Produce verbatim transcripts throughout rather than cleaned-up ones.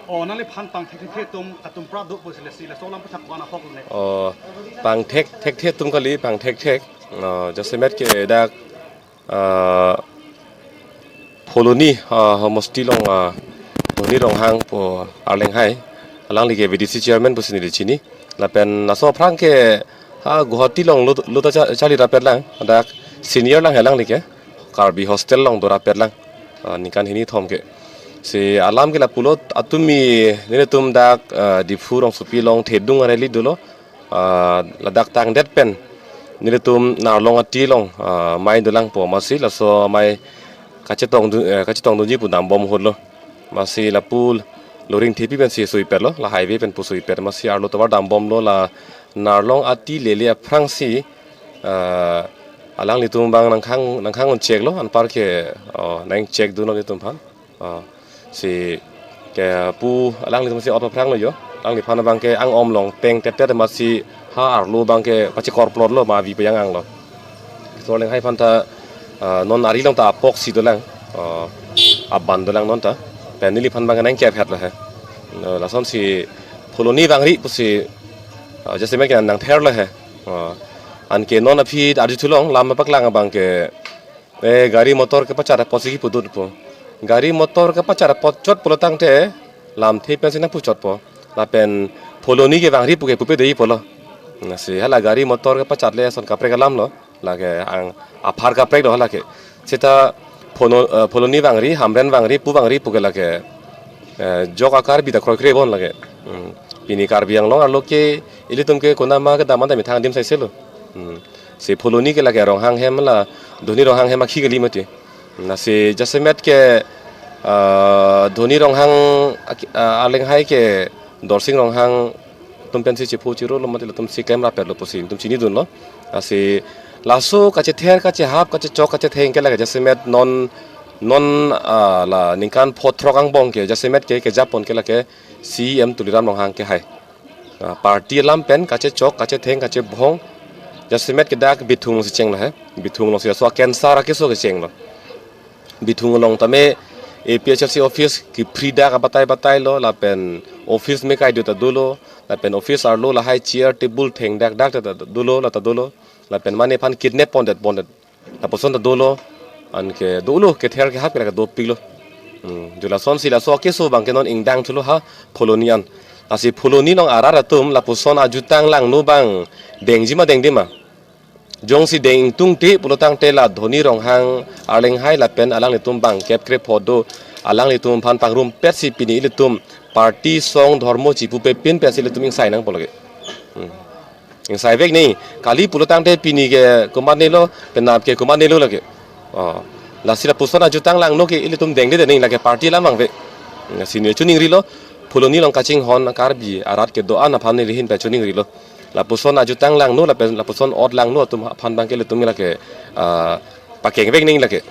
O, nangliphan pangthek thekthe atum, atum pra do pusi lasi, laso alam aputhak ko-an ahok ne? O, pangthek thekthe atum kali, pangthek thek. O, jasemet ke dak, ah, Phuloni, ah, homosti along, ah, Dhoni Ronghang pu arleng hai. Alangli ke V D C chairman pusi neli chini. Lapen laso aphrang ke, ha, Guwahati along lut, lut ta cha-, charli rapet lang. Dak senior lang he alangli ke. Karbi hostel along do rapet lang. Ah, ningkan hini thom ke. Si alam ke lapulo, atumi nelitum dak, ah, Diphu rongsopi along Thedung a-rally dolo. Ah, ladak tangdet pen nelitum Narlong ati along, ah, amei dolang pu amatsi laso amei kachetong du-, eh, kachetongdunji pu dambom ahut lo. Amatsi lapu Loringthepi pensi suipet lo, la highway pen pu suipet. Amatsi arlo tovar dambomlo, la Narlong ati lele aphrangsi, ah, alanglitum abang nangkhang, nangkhang un-check lo, anpar ke, oh, nang-check dunlo nelitum aphan. Ah, si ke pu alanglitum si ot aphrang lo jo. Alangliphan abang ke ang-om along peng teptet amatsi ha arlo abang ke pachekorplot lo, ma vi pejang ang lo. So arleng hai aphan ta, ah, non ari along ta apok si dolang, ah, aban dolang non ta. Pen neliphan abang ke nangkep het lo he. Ah, lasonsi Phuloni vangri pusi, ah, jasemet ke nangther lo he. Ah, anke non aphi arjuthu long, lam paklang abang ke, eh, gari motor kepachat apotsi kipudun pu. Gari motor kepachat apot chot pulo tangte lamthe pensi nangpuchotpo. Lapen Phuloni ke vangri pu ke pupe dei pulo. Lasi hala gari motor kepachat le ason kaprek alam lo. Lake ang aphar kaprek do hala ke. Seta Phulo-, eh, Phuloni vangri, Hamren vangri, pu vangri pu ke lake, eh, jok a-Karbi ta kroikre bon lake. Hmm. Pini Karbi Anglong arlo ke ilitum ke konat ma kedam an ta methang adim saise lo. Hmm. Si Phuloni ke lake Ronghang hem la, Dhoni Ronghang hem akhi kali mati. Lasi jasemet ke, ah, Dhoni Ronghang ak-, ah, arleng hai ke Dorsing Ronghang atum pensi chepho chiro lo mati, latum si klem rapet lo pusi nelitum chinidun lo. Lasi laso kachether, kachehap, kachechok, kachetheng ke lake jasemet non, non, ah, la ningkan pho throk angbong ke jasemet ke kejapon ke lake C E M Tuliram Ronghang ke hai. Ah, party alam pen kachechok, kachetheng, kachebhong. Jasemet ke dak Bithung si cheng lo he. Bithung alongsi laso a-cancer akeso kecheng lo. Bithung along tame A P H L C office kiphri dak abatai batai lo, lapen office me kai do ta dolo, lapen office arlo lahai chair table thengdak dak ta dolo, la ta dolo, lapen mane aphan kidnap pondet pondet lapuson ta dolo, anke dolo, kether kehap ke lake dopiklo. Hmm, jo lasonsi laso akeso abang ke non ingdang thulo ha Phuloni an. Lasi Phuloni along arat atum lapuson ajutang langno abang dengji ma dengde ma. Jongsi deng ingtungte pulo tangte la Dhoni Ronghang arleng hai lapen alanglitum bangkep krepho do, alanglitum aphan pangrumpetsi pini ilitum party song dhormo chipupe pin pensi ilitum ingsai nangpo lake. Hmm. Ingsai vek ni, kali pulo tangte pini ke komatne lo, penap ke komatne lo lake. Oh. Lasi lapuson ajutang langno ke ilitum dengde de ni lake party alam abang ve. Lasi ne chuningrilo, Phuloni along kachinghon Karbi arat kedo-an aphan neli ahin pen chuningrilo. Lapuson ajutang langno lapen lapuson ot langno atum aphan abang ke ilitum lake, ah, pakeng vek ni lake.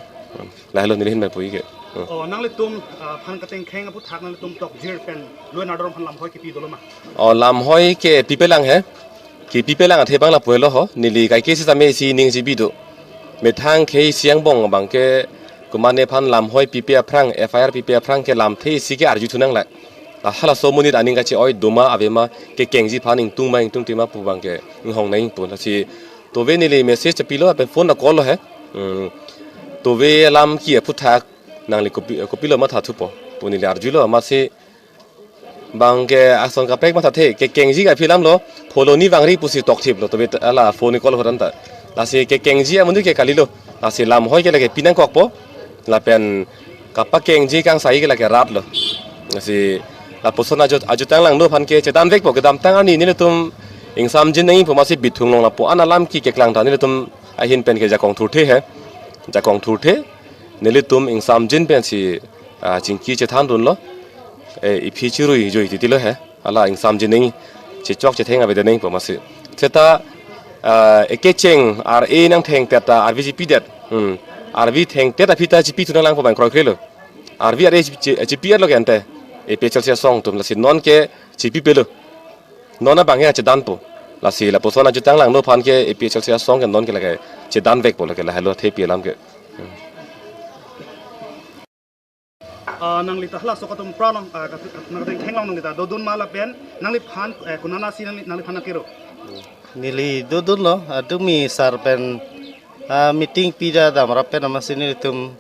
Lahelo neli ahin pen pu-i ke. Hmm. O, nanglitum, ah, aphan katengkheng aputhak nanglitum tokjir pen luen ardor aphan lamhoi kipi dolo ma? O, lamhoi ke pipelang he. Kipipelang athe abang lapu helo ho. Neli kaike sitame isi ning chibi do. Methang khei isi angbong abang ke komatne aphan lamhoi pipe aphrang, F I R pipe aphrang ke lamthe isi ke arjuthu nang la. La halaso amonit aning kache-oi doma avema, kekengji aphan ingtung ma ingtungte ma pu abang ke inghong nangpo. Lasi tove neli message chepilo, ape phone a call lo he. Hmm. Tove alam ki aputhak nangli kopi, kopilo matha thupo pu neli arjulo, amatsi abang ke ason kaprek mathathe, kekengji ke aphi alam lo, Phuloni vangri pusi tokthip lo, tove ta, hala phone call horan ta. Lasi kekengji amonit ke kalilo, lasi lamhoi ke lake pi nangkokpo, lapen kapakengji kangsai ke lake rat lo. Lasi lapuson ajut, ajutang langno aphan ke chedan vekpo, kedamtang arni nelitum ingsamjin nangpo, amatsi Bithung along lapu-an alam ki keklang ta nelitum ahin pen ke jakong thurthe he. Jakong thurthe, nelitum ingsamjin pensi, ah, chingki chethandunlo. Eh, iphi chirui joi titi lo he. Hala ingsamjin nang, chechok chetheng avedet nangpo amatsi. Seta, ah, ekecheng R A nangthengtet ta R V chipidet. Hmm. R V thengtet aphi ta chipithu nanglangpo abang kroikre lo. R V R A chi-, chi-, chipi-et lo ke ante. A P H L C asong atum, lasi non ke chipipelo. Non abang ke chedanpo. Lasi lapuson ajutang langno aphan ke A P H L C asong ke non ke lake chedan vekpo lake, lahelo thepi alam ke. Hmm. Ah, nangli ta halaso katum pralong, ah, kat-, kat-, nangteng thenglong nangli ta dodun ma lapen nangliphan, eh, konatsi nangli, nangliphan nangkero? Neli dodunlo, adumi sar pen, ah, meeting pida damrap pen amatsi nelitum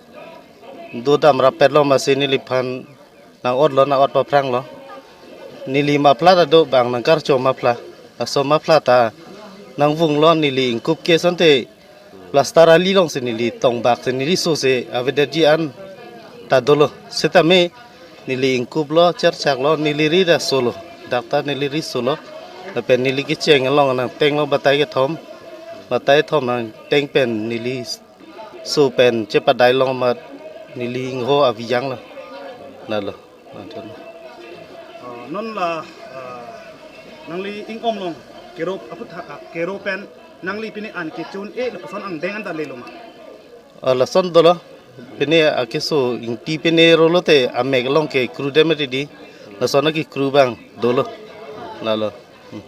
dodamrap pen lo amatsi neliphan nang-otlo, nang-ot paphranglo. Neli muffler ta do bang nangkarcho muffler. Laso muffler ta nangvunglo, neli ingkup ke asonte plaster ali alongsi neli tongbak si neli so si avedetji an ta dolo. Sitame neli ingkuplo, cherchaklo, neli ri ta solo. Dak ta neli ri solo. Lapen neli kecheng along nangtenglo batai kethom. Batai thom nangteng pen neli so pen chepadai long amat neli ingho avi janglo. Lalo. Lalo. Ah, non la, ah, nangli ing-om along kero aphuthak, ah, kero pen nangli pini an kechun-e lapuson angdeng an ta lelo ma? Ah, lason dolo. Pini akeso ingti pini rolo te amek along kekru dam ri di. Lason akekru abang dolo. Lalo. Hmm.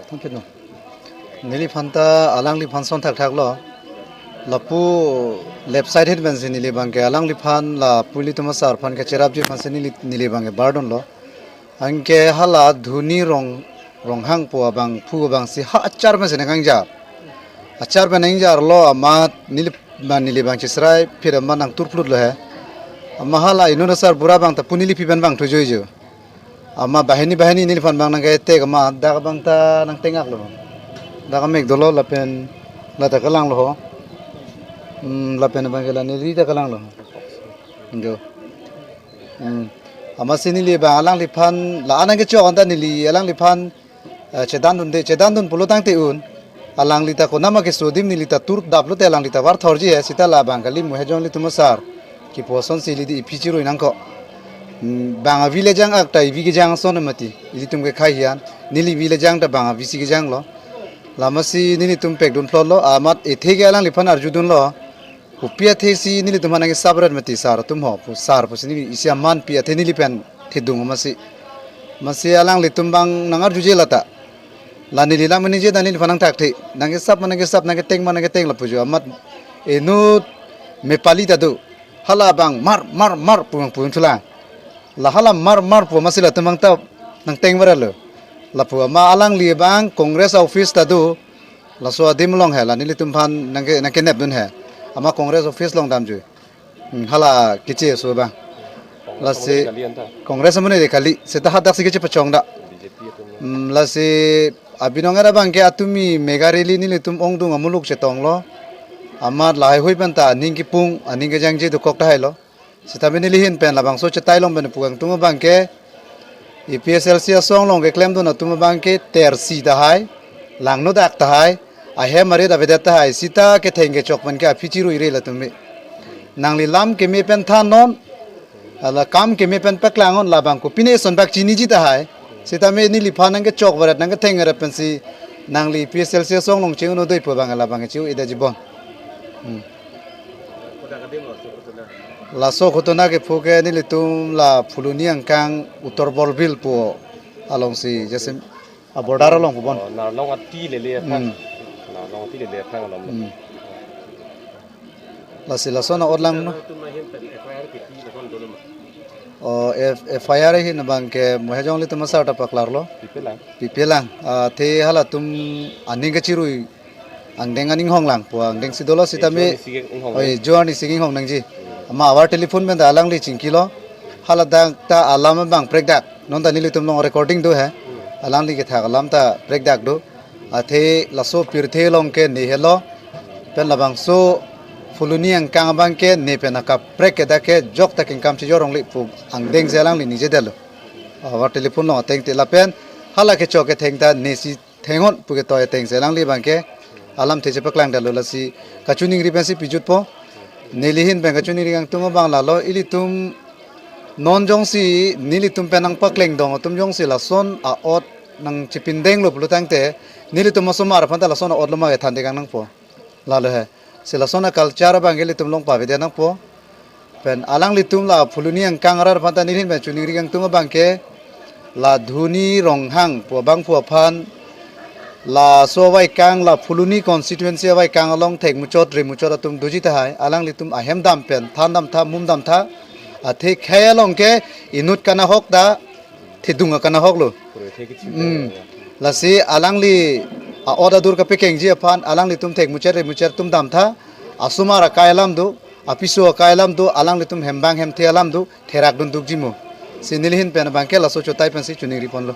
Thank you, no. Neliphan ta alangliphan ason thakthaklo. Lapu left side ahin pensi neli abangke alangliphan lapu ilitum asar aphan kacherapji aphansi neli, neli abangke bardunlo. Anke hala Dhoni Rong, Ronghang pu abangphu abangsi ha achar pensi nangkangjar. Achar pen nangjarlo amat neli, ma neli abang chesrai phir amat nangturplutlo he. Amat hala inut asar bura abang ta pu neli aphi pen bang thujoijo. Amat banghini banghini neliphan abang nangketek amat dak abang ta nangtengaklo. Dak amek dolo lapen la ta kalanglo ho. Hmm, lapen abangke la neli ta kalanglo. Jo. Hmm. Amatsi neli abang alangliphan la-an nangkechok anta neli alangliphan, eh, chedandunde, chedandun pulo tangte un. Alangli ta konama keso adim neli ta turdaplo te alangli ta varthorji he, seta la abang kali Mohejong ilitum asar kipu asonsi ili di iphi chirui nangkok. Hmm, bang avi le jang ak ta ivi kejang ason mati. Ilitum kekhei hian. Neli ivi le jang ta bang avisi kejanglo. La amatsi nelitum pekdunphlotlo, amat ethe ke alangliphan arjudunlo. Kopi athesi nelitum aphan nangkesap rat mati sar atum ho, pu sar pusi neli isi aman pi athe neli pen thedung amatsi. Amatsi alanglitum abang nangarjuje lata. La neli la manije dan neliphan nangthakthe. Nangkesap ma nangkesap, nangketeng ma nangketeng lapujo. Amat inut mepali ta do. Hala abang mar, mar, mar pu abang pu thulang. La hala mar, mar pu amatsi latum abang ta nangteng varalo. Lapu amat alangli abang Congress office ta do. Laso adim along he, la nelitum aphan nangke, nangkenepdun he. Amat Congress office along damjui. Hmm, hala keche aso abang. Congress Lasi amonit kali anta. Congress amonit kali. Seta hadak si kechepachong dak. B J P atum. Hmm, lasi abinong era abangke atumi mega rally nelitum ongdung amuluk chetonglo. Amat lahai hui pen ta aning kepung, aning kejangje dokok tahailo. Sitame neli ahin pen labangso chetai long pen pu kangtung abangke, A P H L C asong along keklemdun atum abangke tersi tahai, langno dak tahai, ahem arit avedet tahai, seta ketheng kechok pen ke aphi chiruire latum me. Nangli lam keme pen thannon, hala kam keme pen paklangon labang kopine eson bak chiniji tahai. Sitame neliphan nangkechok varet nangketheng varet pensi nangli A P H L C asong along che-un-e doi pu abang labang che-un-e dajibon. Hmm. Laso ghotona kepho ke nelitum la Phuloni angkang Uttor Borbil pu alongsi jasim a border along pu bon. Oh, Narlong ati lele aphan. Hmm. Narlong ati lele aphan along. Hmm. Lasi lason a-ot langno. Tum ahin pen F I R kipi lason dolo ma? Oh, F-, F I R ahin abangke Mohejong ilitum asar ta paklarlo. Pipelang. Pipelang. Ah, athe halatum aning kachirui angdeng aning honglang pu angdeng si dolo sitame. Joan isi inghong. Oi, Joan isi inghong nangji. Ama avar telephone pen ta alangli chingkilo. Hala dak ta alam abang prekdak. Non ta nelitum along recording do he. Alangli kethak alam ta prekdak do. Athe laso pirthe along ke ne helo. Pen labangso Phuloni angkang abangke ne pen akaprek ke dak ke jok ta kengkam chejor ongli pu angdeng si alangli ningjedetlo. Avar telephone along ateng te lapen hala kechok ketheng ta nesi thengon pu ketoi ateng si alangli abangke alamthe chepaklangdetlo lasi kachiningri pensi pijutpo. Neli ahin pen kachiningri kangtung abang lalo ilitum non jongsi nelitum pen nangpaklengdong atum jongsi lason a-ot nangchipindenglo pulo tangte nelitum osomar aphan ta lason a-ot lo ma kethan tekang nangpo. Lalo he. Si lason a-culture abangke ilitum along pavedet nangpo. Pen alanglitum la Phuloni angkang arat aphan ta neli ahin pen chiningri kangtung abangke la Dhoni Ronghang pu abangphu aphan Laso avaikang la Phuloni constituency avaikang along thekmuchot remuchot atum doji tahai, alanglitum ahem dam pen than damtha, mum damtha. Athe khei along ke inut kanahok ta thedung akanahok lo. Hmm. Lasi alangli a-ot adur kapekengji aphan alanglitum thekmuchot remuchot atum damtha, asomar akai alam do, apiso akai alam do, alanglitum hembang hemthe alam do, therak dun dukji mo. Si neli ahin pen abangke laso chotai pensi choningri ponlo.